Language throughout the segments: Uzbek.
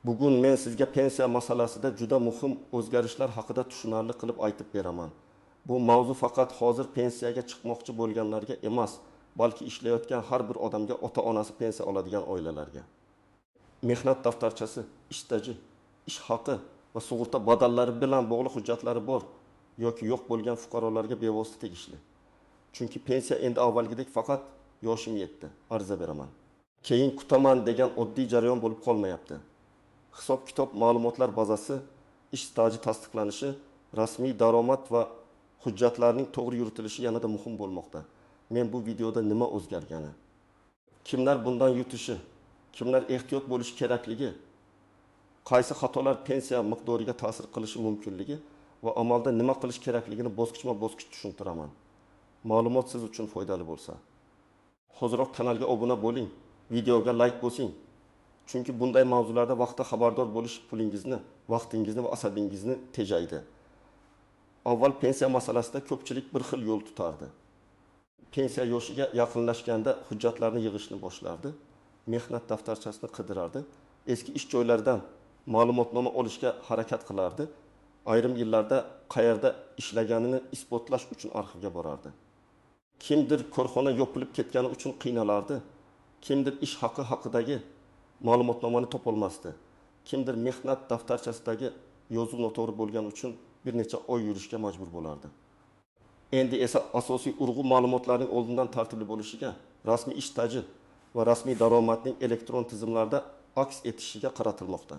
Bugun men sizga pensiya masalasida juda muhim o'zgarishlar haqida tushunarli qilib aytib beraman. Bu mavzu faqat hozir pensiyaga chiqmoqchi bo'lganlarga emas, balki ishlayotgan har bir odamga, ota-onasi pensiya oladigan oilalarga, mehnat daftarchasi, ish staji, ish haqi va sug'urta badallari bilan bog'liq hujjatlari bor yoki yo'q bo'lgan fuqarolarga bevosita tegishli. Chunki pensiya endi avvalgidek faqat yoshim yetdi, ariza beraman, keyin kutaman degan oddiy jarayon bo'lib qolmayapti. Hisob-kitob ma'lumotlar bazasi, ish staji tasdiqlanishi, rasmiy daromad va hujjatlarning to'g'ri yuritilishi yanada muhim bo'lmoqda. Men bu videoda nima o'zgargani, kimlar bundan yutishi, kimlar ehtiyot bo'lishi kerakligi, qaysi xatolar pensiya miqdoriga ta'sir qilishi mumkinligi va amalda nima qilish kerakligini bosqichma-bosqich tushuntiraman. Ma'lumot siz uchun foydali bo'lsa, hoziroq kanalga obuna bo'ling, videoga like bosing. Chunki bunday mavzularda vaqtda xabardor bo'lish pulingizni, vaqtingizni va asabingizni tejaydi. Avval pensiya masalasida ko'pchilik bir xil yo'l tutardi. Pensiya yoshiga yaqinlashganda hujjatlarni yig'ishni boshlardi, mehnat daftarchasini qidirardi, eski ish joylaridan ma'lumotnoma olishga harakat qilardi, ayrim yillarda qayerda ishlaganini isbotlash uchun arxivga borardi. Kimdir korxona yopilib ketgani uchun qiynalardi, kimdir ish haqi haqidagi ma'lumotnomani topolmasdi, kimdir mehnat daftarchasidagi yozuv noto'g'ri bo'lgani uchun bir necha oy yurishga majbur bo'lardi. Endi esa asosiy urg'u ma'lumotlarning oldindan tartibli bo'lishiga, rasmiy ish staji va rasmiy daromadning elektron tizimlarda aks etishiga qaratilmoqda.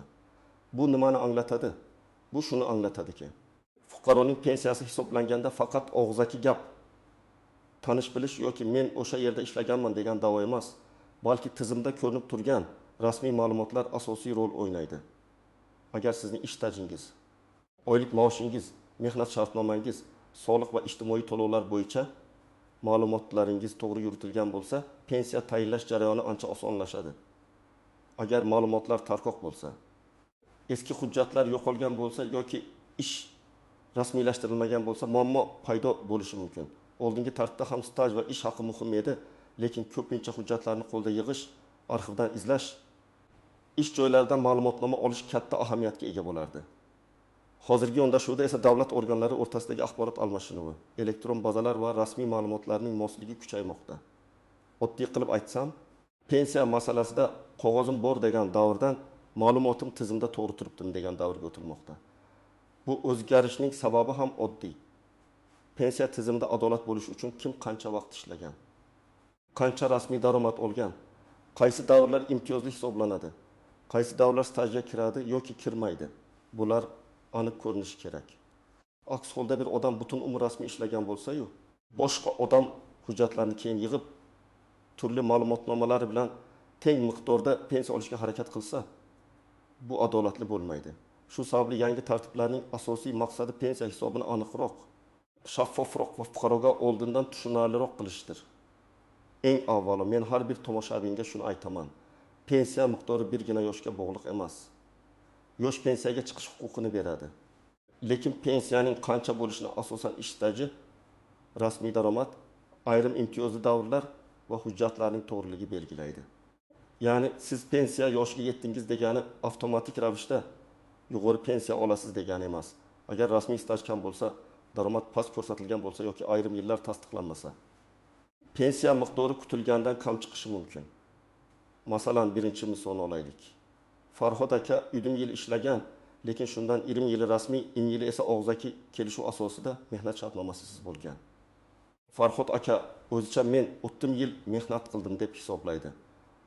Bu nimani anglatadi? Bu shuni anglatadiki, fuqaroning pensiyasi hisoblanganda faqat og'zaki gap, tanish bilish yoki men o'sha yerda ishlaganman degan da'vo emas, balki tizimda ko'rinib turgan rasmiy ma'lumotlar asosiy rol o'ynaydi. Agar sizning ish stajingiz, oylik maoshingiz, mehnat shartnomangiz, soliq va ijtimoiy to'lovlar bo'yicha ma'lumotlaringiz to'g'ri yuritilgan bo'lsa, pensiya tayinlash jarayoni ancha osonlashadi. Agar ma'lumotlar tarqoq bo'lsa, eski hujjatlar yo'qolgan bo'lsa yoki ish rasmiylashtirilmagan bo'lsa, muammo paydo bo'lishi mumkin. Oldingi tartibda ham staj va ish haqi muhim edi, lekin ko'pincha hujjatlarni qo'lda yig'ish, arxivdan izlash, ish joylaridan ma'lumotnoma olish katta ahamiyatga ega bo'lardi. Hozirgi yondashuvda esa davlat organlari o'rtasidagi axborot almashinuvi, elektron bazalar va rasmiy ma'lumotlarning mosligi kuchaymoqda. Oddiy qilib aytsam, pensiya masalasida qog'ozim bor degan davrdan ma'lumotim tizimda to'g'ri turibdim degan davrga o'tilmoqda. Bu o'zgarishning sababi ham oddiy. Pensiya tizimida adolat bo'lishi uchun kim qancha vaqt ishlagan, qancha rasmiy daromad olgan, qaysi davrlar imtiyozli hisoblanadi, qaysi davrlar stajga kiradi yoki kirmaydi. Bular aniq ko'rinishi kerak. Aks holda bir odam butun umr rasmiy ishlagan bo'lsa-yu, boshqa odam hujjatlarni keyin yig'ib, turli ma'lumotnomalar bilan teng miqdorda pensiya olishga harakat qilsa, bu adolatli bo'lmaydi. Shu sababli yangi tartiblarning asosiy maqsadi pensiya hisobini aniqroq, shaffofroq va fuqaroga oldindan tushunarliroq qilishdir. Eng avvalo men har bir tomoshabinga shuni aytaman. Pensiya miqdori birgina yoshga bog'liq emas. Yosh pensiyaga chiqish huquqini beradi. Lekin pensiyaning qancha bo'lishini asosan ish staji, rasmiy daromad, ayrim imtiyozli davrlar va hujjatlarning to'g'riligi belgilaydi. Ya'ni siz pensiya yoshiga yetdingiz degani avtomatik ravishda yuqori pensiya olasiz degani emas. Agar rasmiy staj kam bo'lsa, daromad past ko'rsatilgan bo'lsa yoki ayrim yillar tasdiqlanmasa, pensiya miqdori kutilgandan kam chiqishi mumkin. Masalan, birinchi misolni olaylik. Farhod aka 20 yil ishlagan, lekin shundan 20 yili rasmiy, 20 yili esa og'zaki kelishuv asosida mehnat shartnomasisiz bo'lgan. Farhod aka o'zicha men 30 yil mehnat qildim deb hisoblaydi.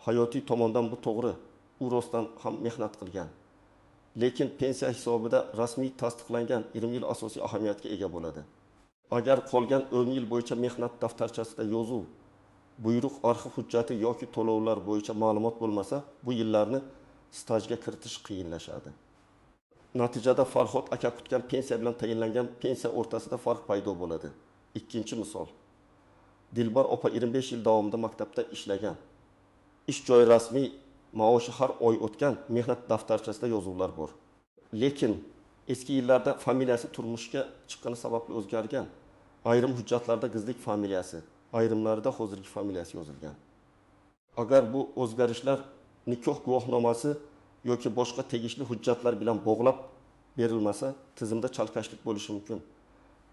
Hayotiy tomondan bu to'g'ri, u rostdan ham mehnat qilgan. Lekin pensiya hisobida rasmiy tasdiqlangan 20 yil asosiy ahamiyatga ega bo'ladi. Agar qolgan 10 yil bo'yicha mehnat daftarchasida yozuv, buyruq, arxiv hujjati yoki to'lovlar bo'yicha ma'lumot bo'lmasa, bu yillarni stajga kiritish qiyinlashadi. Natijada Farhod aka kutgan pensiya bilan tayinlangan pensiya o'rtasida farq paydo bo'ladi. Ikkinchi misol. Dilbar opa 25 yil davomida maktabda ishlagan. Ish joyi rasmiy, maoshi har oy o'tgan, mehnat daftarchasida yozuvlar bor. Lekin eski yillarda familiyasi turmushga chiqqani sababli o'zgargan. Ayrim hujjatlarda qizlik familiyasi, ayrimlarida hozirgi familiyasi yozilgan. Agar bu o'zgarishlar nikoh guvohnomasi yoki boshqa tegishli hujjatlar bilan bog'lab berilmasa, tizimda chalkashlik bo'lishi mumkin.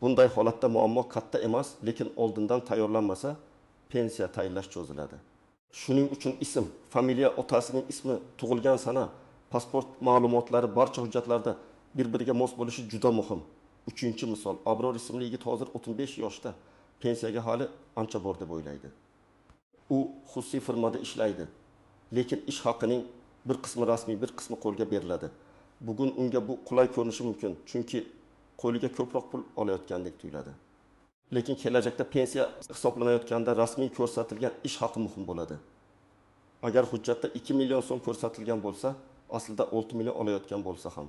Bunday holatda muammo katta emas, lekin oldindan tayyorlanmasa, pensiya tayinlash cho'ziladi. Shuning uchun ism, familiya, otasining ismi, tug'ilgan sana, pasport ma'lumotlari barcha hujjatlarda bir-biriga mos bo'lishi juda muhim. Uchinchi misol. Abror ismli yigit hozir 35 yoshda, pensiyaga hali ancha bor deb o'ylaydi. U xususiy firmada ishlaydi, lekin ish haqining bir qismi rasmiy, bir qismi qo'lga beriladi. Bugun unga bu qulay ko'rinishi mumkin, chunki qo'liga ko'proq pul olayotgandek tuyuladi. Lekin kelajakda pensiya hisoblanayotganda rasmiy ko'rsatilgan ish haqi muhim bo'ladi. Agar hujjatda 2 million so'm ko'rsatilgan bo'lsa, aslida 6 million olayotgan bo'lsa ham,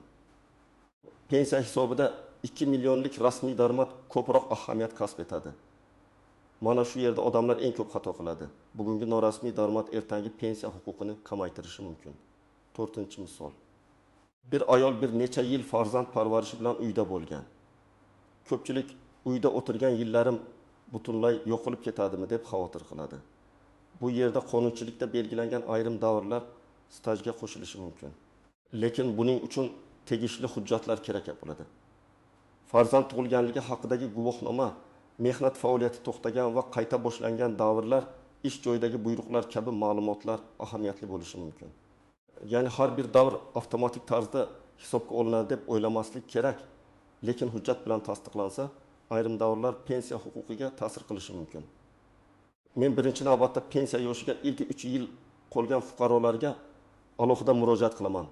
pensiya hisobida 2 millionlik rasmiy daromad ko'proq ahamiyat kasb etadi. Mana shu yerda odamlar eng ko'p xato qiladi. Bugungi norasmiy daromad ertangi pensiya huquqini kamaytirishi mumkin. To'rtinchi misol. Bir ayol bir necha yil farzand parvarishi bilan uyda bo'lgan. Ko'pchilik uyda o'tirgan yillarim butunlay yo'qolib ketadimi deb xavotir qiladi. Bu yerda qonunchilikda belgilangan ayrim davrlar stajga qo'shilishi mumkin. Lekin buning uchun tegishli hujjatlar kerak bo'ladi. Farzand tug'ilganligi haqidagi guvohnoma, mehnat faoliyati to'xtagan va qayta boshlangan davrlar, ish joyidagi buyruqlar kabi ma'lumotlar ahamiyatli bo'lishi mumkin. Ya'ni har bir davr avtomatik tarzda hisobga olinadi deb o'ylamaslik kerak, lekin hujjat bilan tasdiqlansa, ayrim davrlar pensiya huquqiga ta'sir qilishi mumkin. Men birinchi navbatda pensiya yoshiga ilk 3 yil qolgan fuqarolarga alohida murojaat qilaman.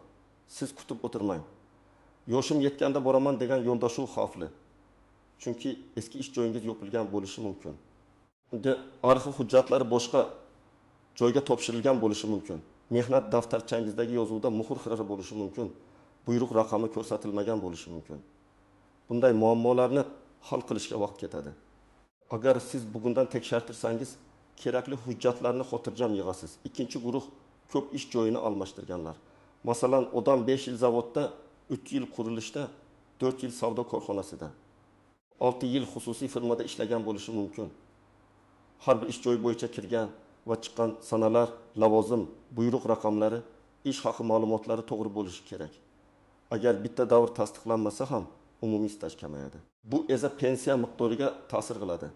Siz kutib o'tirmang. Yoshim yetganda boraman degan yondashuv xavfli. Chunki eski ish joyingiz yopilgan bo'lishi mumkin. Unda arxiv hujjatlari boshqa joyga topshirilgan bo'lishi mumkin. Mehnat daftarchangizdagi yozuvda muhr xira bo'lishi mumkin. Buyruq raqami ko'rsatilmagan bo'lishi mumkin. Bunday muammolarni hal qilishga vaqt ketadi. Agar siz bugundan tekshirtirsangiz, kerakli hujjatlarni xotirjam yig'asiz. Ikkinchi guruh ko'p ish joyini almashtirganlar. Masalan, odam 5 yil zavodda, 3 yil qurilishda, 4 yil savdo korxonasida, 6 yil xususiy firmada ishlagan bo'lishi mumkin. Har bir ish joyi bo'yicha kirgan va chiqqan sanalar, lavozim, buyruq raqamlari, ish haqi ma'lumotlari to'g'ri bo'lishi kerak. Agar bitta davr tasdiqlanmasa ham umumiy staj kamayadi. Bu esa pensiya miqdoriga ta'sir qiladi.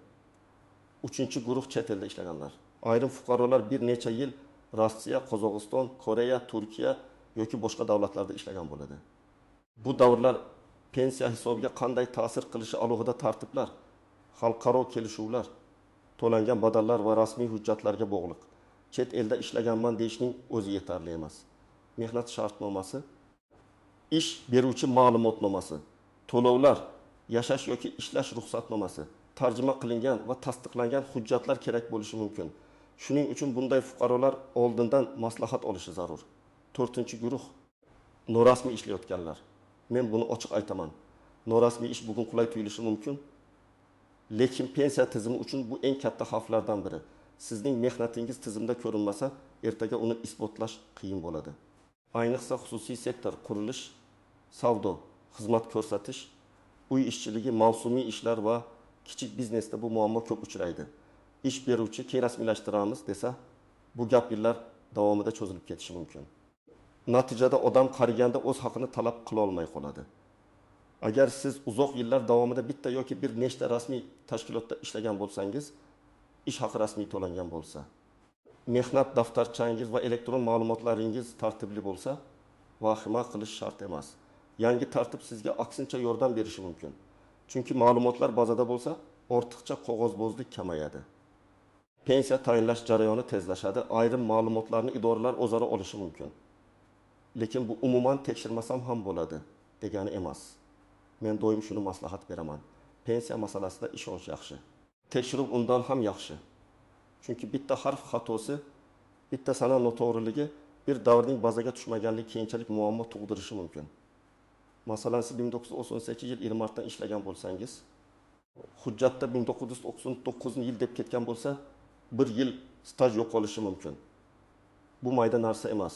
Uchinchi guruh chet elda ishlaganlar. Ayrim fuqarolar bir necha yil Rossiya, Qozog'iston, Koreya, Turkiya yoki boshqa davlatlarda ishlagan bo'ladi. Bu davrlar pensiya hisobiga qanday ta'sir qilishi alohida tartiblar, xalqaro kelishuvlar, to'langan badallar va rasmiy hujjatlarga bog'liq. Chet elda ishlaganman deyishning o'zi yetarli emas. Mehnat shartnomasi, ish beruvchi ma'lumotnomasi, to'lovlar, yashash yoki ishlash ruxsatnomasi, tarjima qilingan va tasdiqlangan hujjatlar kerak bo'lishi mumkin. Shuning uchun bunday fuqarolar oldindan maslahat olishi zarur. To'rtinchi guruh norasmiy ishlayotganlar. Men buni ochiq aytaman. Norasmiy ish bugun qulay tuyulishi mumkin, lekin pensiya tizimi uchun bu eng katta xavflardan biri. Sizning mehnatingiz tizimda ko'rinmasa, ertaga uni isbotlash qiyin bo'ladi. Ayniqsa xususiy sektor, qurilish, savdo, xizmat ko'rsatish, uy ishchiligi, mavsumiy ishlar va kichik biznesda bu muammo ko'p uchraydi. Ish beruvchi keyin rasmiylashtiramiz desa, bu gap yillar davomida cho'zilib ketishi mumkin. Natijada odam qariganda o'z haqini talab qila olmay qoladi. Agar siz uzoq yillar davomida bitta yoki bir nechta rasmiy tashkilotda ishlagan bo'lsangiz, ish haqi rasmiy to'langan bo'lsa, mehnat daftarchangiz va elektron ma'lumotlaringiz tartibli bo'lsa, vahima qilish shart emas. Yangi tartib sizga aksincha yordam berishi mumkin. Chunki ma'lumotlar bazada bo'lsa, ortiqcha qog'ozbozlik kamayadi. Pensiya tayinlash jarayoni tezlashadi, ayrim ma'lumotlarni idoralar o'zaro olishi mumkin. Lekin bu umuman tekshirmasam ham bo'ladi degani emas. Men doim shuni maslahat beraman. Pensiya masalasida ishonch yaxshi. Tekshiruv undan ham yaxshi. Chunki bitta harf xatosi, bitta sana noto'g'riligi bir davrning bazaga tushmaganligi keyinchalik muammo tug'dirishi mumkin. Masalan, siz 1998-yil 20 martdan ishlagan bo'lsangiz, hujjatda 1999-yil deb ketgan bo'lsa, bir yil staj yo'qolishi mumkin. Bu mayda narsa emas.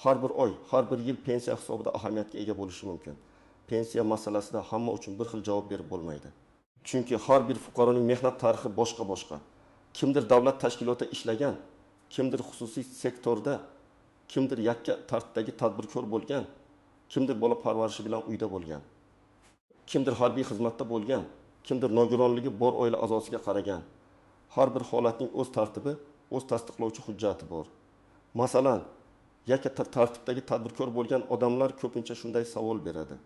Har bir oy, har bir yil pensiya hisobida ahamiyatga ega bo'lishi mumkin. Pensiya masalasida hamma uchun bir xil javob berib bo'lmaydi. Chunki har bir fuqaroning mehnat tarixi boshqa-boshqa. Kimdir davlat tashkilotida ishlagan, kimdir xususiy sektorda Kimdir yakka tartibdagi tadbirkor bo'lgan, kimdir bola parvarishi bilan uyda bo'lgan. Kimdir harbiy xizmatda bo'lgan, kimdir nogironligi bor oila a'zosiga qaragan. Har bir holatning o'z tartibi, o'z tasdiqlovchi hujjati bor. Masalan, yakka tartibdagi tadbirkor bo'lgan odamlar ko'pincha shunday savol beradi.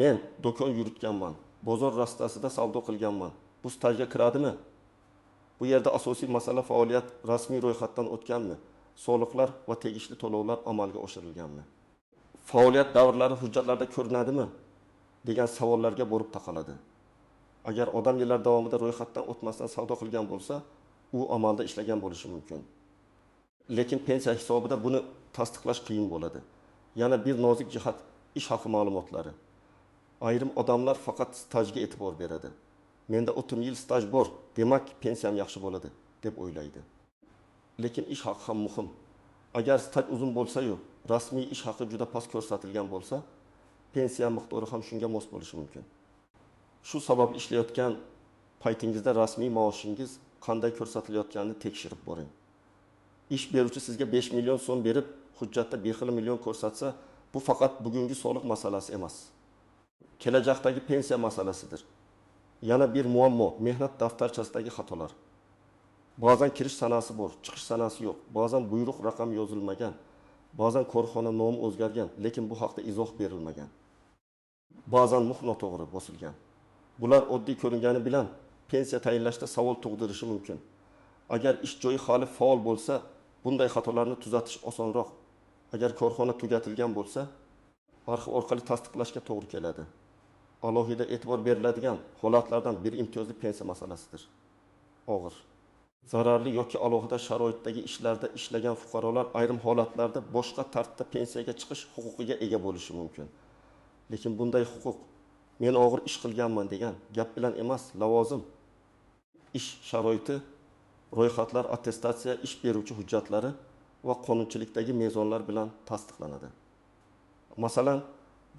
Men do'kon yuritganman, bozor rastasida savdo qilganman. Bu stajga kiradimi? Bu yerda asosiy masala faoliyat rasmiy ro'yxatdan o'tganmi? Soliqlar va tegishli to'lovlar amalga oshirilganmi? Faoliyat davrlari hujjatlarda ko'rinadimi? Degan savollarga borib taqaladi. Agar odam yillar davomida ro'yxatdan o'tmasdan savdo qilgan bo'lsa, u amalda ishlagan bo'lishi mumkin. Lekin pensiya hisobida buni tasdiqlash qiyin bo'ladi. Yana bir nozik jihat ish haqi ma'lumotlari. Ayrim odamlar faqat stajga e'tibor beradi. Menda 30 yil staj bor, demak pensiyam yaxshi bo'ladi deb o'ylaydi. Lekin ish haqi ham muhim. Agar staj uzun bo'lsa-yu, rasmiy ish haqi juda past ko'rsatilgan bo'lsa, pensiya miqdori ham shunga mos bo'lishi mumkin. Shu sababli ishlayotgan paytingizda rasmiy maoshingiz qanday ko'rsatilayotganini tekshirib boring. Ish beruvchi sizga 5 million so'm berib, hujjatda 1 million ko'rsatsa, bu faqat bugungi soliq masalasi emas. Kelajakdagi pensiya masalasidir. Yana bir muammo mehnat daftarchasidagi xatolar. Ba'zan kirish sanasi bor, chiqish sanasi yo'q. Ba'zan buyruq raqam yozilmagan, ba'zan korxona nomi o'zgargan, lekin bu haqda izoh berilmagan. Ba'zan muhr noto'g'ri bosilgan. Bular oddiy ko'ringani bilan pensiya tayinlashda savol tug'dirishi mumkin. Agar ish joyi hali faol bo'lsa, bunday xatolarni tuzatish osonroq. Agar korxona tugatilgan bo'lsa, arxiv orqali tasdiqlashga to'g'ri keladi. Alohida e'tibor beriladigan holatlardan biri imtiyozli pensiya masalasidir. Og'ir, zararli yoki alohida sharoitdagi ishlarda ishlagan fuqarolar ayrim holatlarda boshqa tartibda pensiyaga chiqish huquqiga ega bo'lishi mumkin. Lekin bunday huquq men og'ir ish qilganman degan gap bilan emas, lavozim, ish sharoiti, ro'yxatlar, attestatsiya, ish beruvchi hujjatlari va qonunchilikdagi mezonlar bilan tasdiqlanadi. Masalan,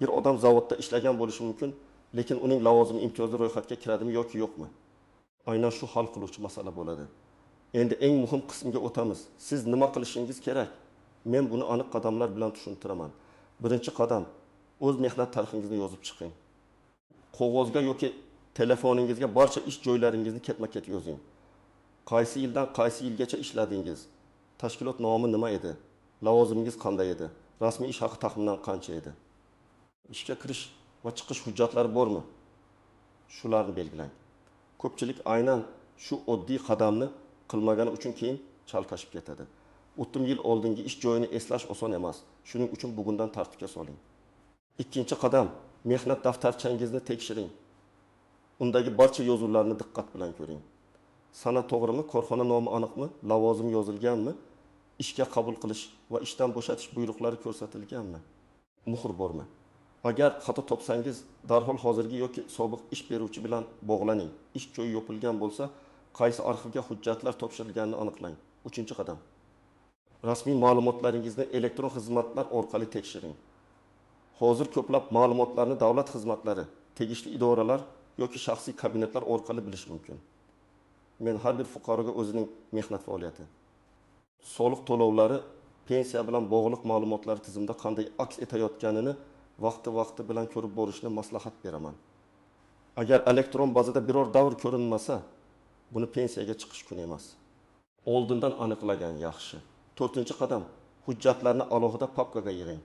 bir odam zavodda ishlagan bo'lishi mumkin, lekin uning lavozimi imtiyozli ro'yxatga kiradimi yoki yo'qmi? Aynan shu hal qiluvchi masala bo'ladi. Endi eng muhim qismga o'tamiz. Siz nima qilishingiz kerak? Men buni aniq qadamlar bilan tushuntiraman. Birinchi qadam, o'z mehnat tarixingizni yozib chiqing. Qog'ozga yoki telefoningizga barcha ish joylaringizni ketma-ket yozing. Qaysi yildan qaysi yilgacha ishladingiz? Tashkilot nomi nima edi? Lavozimingiz qanday edi? Rasmiy ish haqi taxminan qancha edi? Ishga kirish va chiqish hujjatlari bormi? Shularni belgilang. Ko'pchilik aynan shu oddiy qadamni qilmagani uchun keyin chalkashib ketadi. 30 yil oldingi ish joyini eslash oson emas. Shuning uchun bugundan tartibga soling. Ikkinchi qadam, mehnat daftarchangizni tekshiring. Undagi barcha yozuvlarni diqqat bilan ko'ring. Sana to'g'rimi, korxona nomi aniqmi, lavozim yozilganmi, ishga qabul qilish va ishdan bo'shatish buyruqlari ko'rsatilganmi, muhr bormi? Agar xato topsangiz, darhol hozirgi yoki sobiq ish beruvchi bilan bog'laning. Ish joyi yopilgan bo'lsa, qaysi arxivga hujjatlar topshirilganini aniqlang. Uchinchi qadam. Rasmiy ma'lumotlaringizni elektron xizmatlar orqali tekshiring. Hozir ko'plab ma'lumotlarni davlat xizmatlari, tegishli idoralar yoki shaxsiy kabinetlar orqali bilish mumkin. Men har bir fuqaroga o'zining mehnat faoliyati, soliq to'lovlari, pensiya bilan bog'liq ma'lumotlar tizimda qanday aks etayotganini vaqti-vaqti bilan ko'rib borishni maslahat beraman. Agar elektron bazada biror davr ko'rinmasa, buni pensiyaga chiqish kuni emas. Oldindan aniqlagan yaxshi. To'rtinchi qadam, hujjatlarni alohida papkaga yig'ing.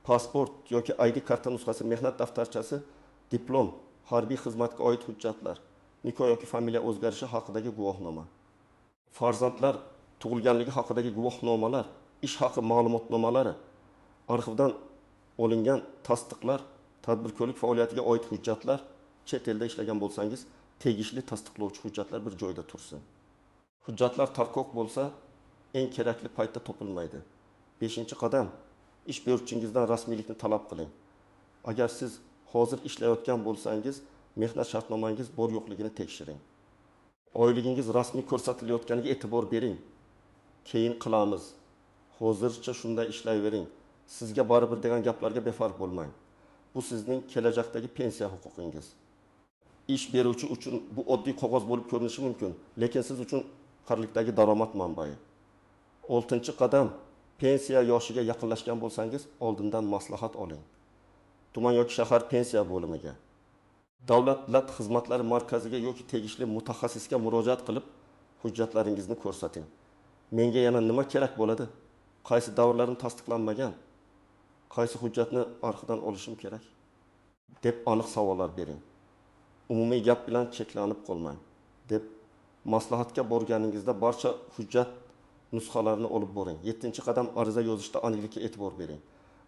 Pasport yoki ID karta nusxasi, mehnat daftarchasi, diplom, harbiy xizmatga oid hujjatlar, nikoh yoki familiya o'zgarishi haqidagi guvohnoma, farzandlar tug'ilganligi haqidagi guvohnomalar, ish haqi ma'lumotnomalari, arxivdan olingan tasdiqlar, tadbirkorlik faoliyatiga oid hujjatlar, chet elda ishlagan bo'lsangiz, tegishli tasdiqlovchi hujjatlar bir joyda tursin. Hujjatlar tarqoq bo'lsa, eng kerakli paytda topilmaydi. Beshinchi qadam, ish beruvchingizdan rasmiylikni talab qiling. Agar siz hozir ishlayotgan bo'lsangiz, mehnat shartnomangiz bor yo'qligini tekshiring. Oyligingiz rasmiy ko'rsatilayotganiga e'tibor bering. Keyin qilamiz. Hozircha shunday ishlayvering. Sizga baribir degan gaplarga befarq bo'lmang. Bu sizning kelajakdagi pensiya huquqingiz. Ish beruvchi uchun bu oddiy qog'oz bo'lib ko'rinishi mumkin, lekin siz uchun qarilikdagi daromad manbai. Oltinchi qadam, Pensiya yoshiga yaqinlashgan bo'lsangiz, oldindan maslahat oling. Tuman yoki shahar pensiya bo'limiga, Davlat xizmatlari markaziga yoki tegishli mutaxassisga murojaat qilib, hujjatlaringizni ko'rsating. Menga yana nima kerak bo'ladi? Qaysi davrlarim tasdiqlanmagan? Qaysi hujjatni arxivdan olishim kerak? Deb aniq savollar bering. Umumiy gap bilan cheklanib qolmang. Deb maslahatga borganingizda barcha hujjat nusxalarini olib boring. 7-qadam ariza yozishda aniqlikka e'tibor bering.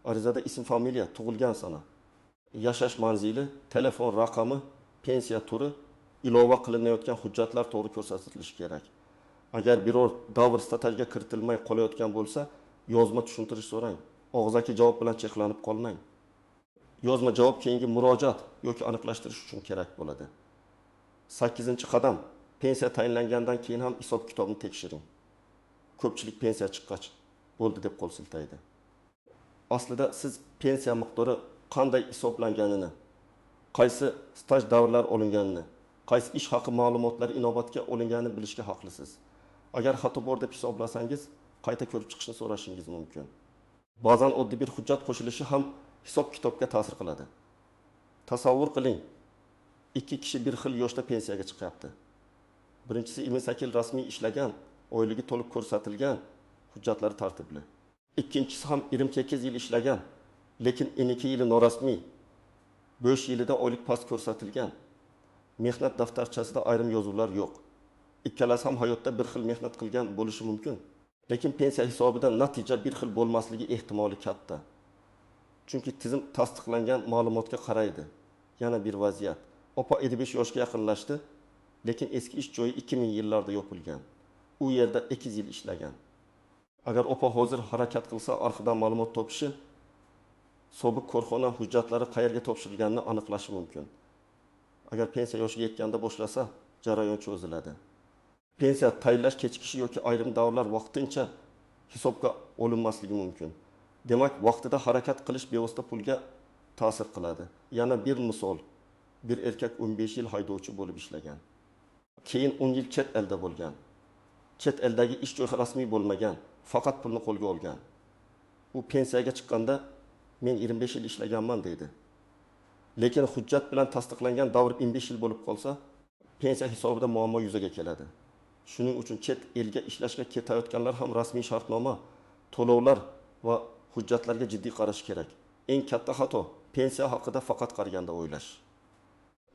Arizada ism, familiya, tug'ilgan sana, yashash manzili, telefon raqami, pensiya turi, ilova qilinayotgan hujjatlar to'g'ri ko'rsatilishi kerak. Agar biror davr stajga kiritilmay qolayotgan bo'lsa, yozma tushuntirish so'rang. Og'zaki javob bilan cheklanib qolmang. Yozma javob keyingi murojaat yoki aniqlashtirish uchun kerak bo'ladi. 8-qadam pensiya tayinlangandan keyin ham hisob-kitobni tekshiring. Ko'pchilik pensiya chiqqach bo'ldi deb qo'l siltaydi. Aslida siz pensiya miqdori qanday hisoblanganini, qaysi staj davrlari olinganini, qaysi ish haqi ma'lumotlari inobatga olinganini bilishga haqlisiz. Agar xato bor deb hisoblasangiz, qayta ko'rib chiqishni so'rashingiz mumkin. Ba'zan oddiy bir hujjat qo'shilishi ham hisob-kitobga ta'sir qiladi. Tasavvur qiling, 2 kishi bir xil yoshda pensiyaga chiqyapti. Birinchisi 28 yil rasmiy ishlagan, oyligi to'liq ko'rsatilgan, hujjatlari tartibli. Ikkinchisi ham 28 yil ishlagan, lekin 12 yili norasmiy, 5 yilida oylik past ko'rsatilgan. Mehnat daftarchasida ayrim yozuvlar yo'q. Ikkalasi ham hayotda bir xil mehnat qilgan bo'lishi mumkin, lekin pensiya hisobida natija bir xil bo'lmasligi ehtimoli katta. Chunki tizim tasdiqlangan ma'lumotga qaraydi. Yana bir vaziyat. Opa 55 yoshga yaqinlashdi, lekin eski ish joyi 2000 yillarda yopilgan. U yerda 2 yil ishlagan. Agar opa hozir harakat qilsa, arxivdan ma'lumot topishi, sobiq korxona hujjatlari qayerga topshirilganini aniqlashi mumkin. Agar pensiya yoshiga yetganda boshlasa, jarayon cho'ziladi. Pensiya tayinlash kechikishi yoki ayrim davrlar vaqtincha hisobga olinmasligi mumkin. Demak, vaqtida harakat qilish bevosita pulga ta'sir qiladi. Yana bir misol. Bir erkak 15 yil haydovchi bo'lib ishlagan. Keyin 10 yil chet elda bo'lgan. Chet eldagi ish joyi rasmiy bo'lmagan, faqat pulni qo'lga olgan. U pensiyaga chiqqanda men 25 yil ishlaganman deydi. Lekin hujjat bilan tasdiqlangan davr 15 yil bo'lib qolsa, pensiya hisobida muammo yuzaga keladi. Shuning uchun chet elga ishlashga ketayotganlar ham rasmiy shartnoma, to'lovlar va hujjatlarga jiddiy qarash kerak. Eng katta xato pensiya haqida faqat qaraganda o'ylash.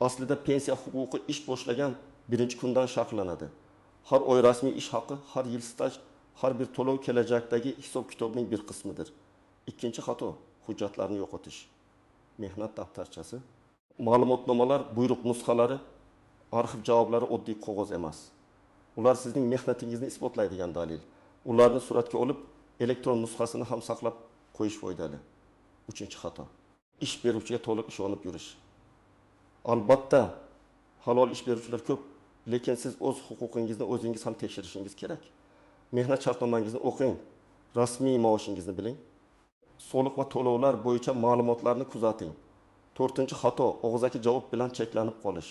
Aslida pensiya huquqi ish boshlagan birinchi kundan shakllanadi. Har oy rasmiy ish haqi, har yil staj, har bir to'lov kelajakdagi hisob-kitobning bir qismidir. Ikkinchi xato hujjatlarni yo'qotish. Mehnat daftarchasi, ma'lumotnomalar, buyruq nusxalari, arxiv javoblari oddiy qog'oz emas. Ular sizning mehnatingizni isbotlaydigan dalil. Ularni suratga olib, elektron nusxasini ham saqlab qo'yish foydali. Uchinchi xato. Ish beruvchiga to'liq ishonib yurish. Albatta, halol ish beruvchilar ko'p, lekin siz o'z huquqingizni o'zingiz ham tekshirishingiz kerak. Mehnat shartnomangizni o'qing, rasmiy maoshingizni biling. Soliq va to'lovlar bo'yicha ma'lumotlarni kuzating. To'rtinchi xato og'zaki javob bilan cheklanib qolish.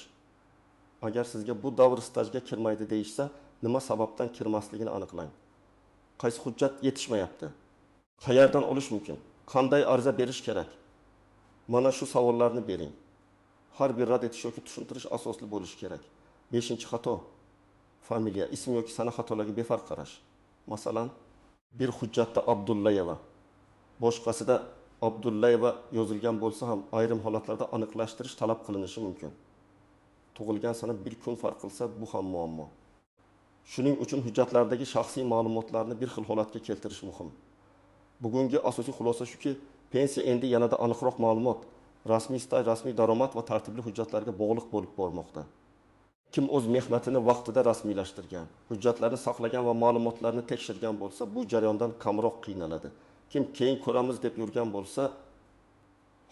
Agar sizga bu davr stajga kirmaydi deyishsa, nima sababdan kirmasligini aniqlang. Qaysi hujjat yetishmayapti? Qayerdan olish mumkin? Qanday ariza berish kerak? Mana shu savollarni bering. Har bir rad etish yoki tushuntirish asosli bo'lishi kerak. 5-xato familiya, ism yoki sana xatolariga befarq qarash. Masalan, bir hujjatda Abdullayeva, boshqasida Abdullayeva yozilgan bo'lsa ham ayrim holatlarda aniqlashtirish talab qilinishi mumkin. Tug'ilgan sana bir kun farq qilsa, bu ham muammo. Shuning uchun hujjatlardagi shaxsiy ma'lumotlarni bir xil holatga keltirish muhim. Bugungi asosiy xulosa shuki, pensiya endi yanada aniqroq ma'lumot, rasmiy staj, rasmiy daromad va tartibli hujjatlarga bog'liq bo'lib bormoqda. Kim o'z mehnatini vaqtida rasmiylashtirgan, hujjatlarni saqlagan va ma'lumotlarni tekshirgan bo'lsa, bu jarayondan kamroq qiynaladi. Kim keyin ko'ramiz deb yurgan bo'lsa,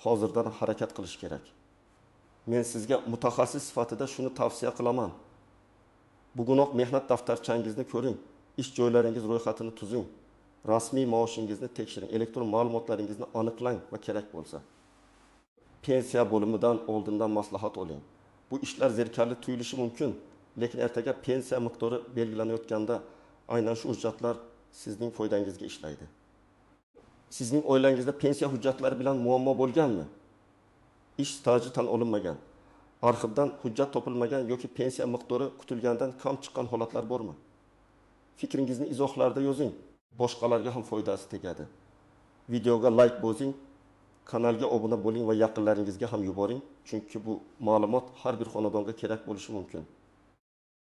hozirdan harakat qilish kerak. Men sizga mutaxassis sifatida shuni tavsiya qilaman. Bugunoq mehnat daftarchangizni ko'ring, ish joylaringiz ro'yxatini tuzing, rasmiy maoshingizni tekshiring, elektron ma'lumotlaringizni aniqlang va kerak bo'lsa pensiya bo'limidan oldindan maslahat oling. Bu ishlar zerikarli tuyulishi mumkin, lekin ertaga pensiya miqdori belgilanayotganda aynan shu hujjatlar sizning foydangizga ishlaydi. Sizning oilangizda pensiya hujjatlari bilan muammo bo'lganmi? Ish staji tan olinmagan, arxivdan hujjat topilmagan yoki pensiya miqdori kutilganidan kam chiqqan holatlar bormi? Fikringizni izohlarda yozing. Boshqalarga ham foydasi tegadi. Videoga layk bosing, kanalga obuna bo'ling va yaqinlaringizga ham yuboring, chunki bu ma'lumot har bir xonadonga kerak bo'lishi mumkin.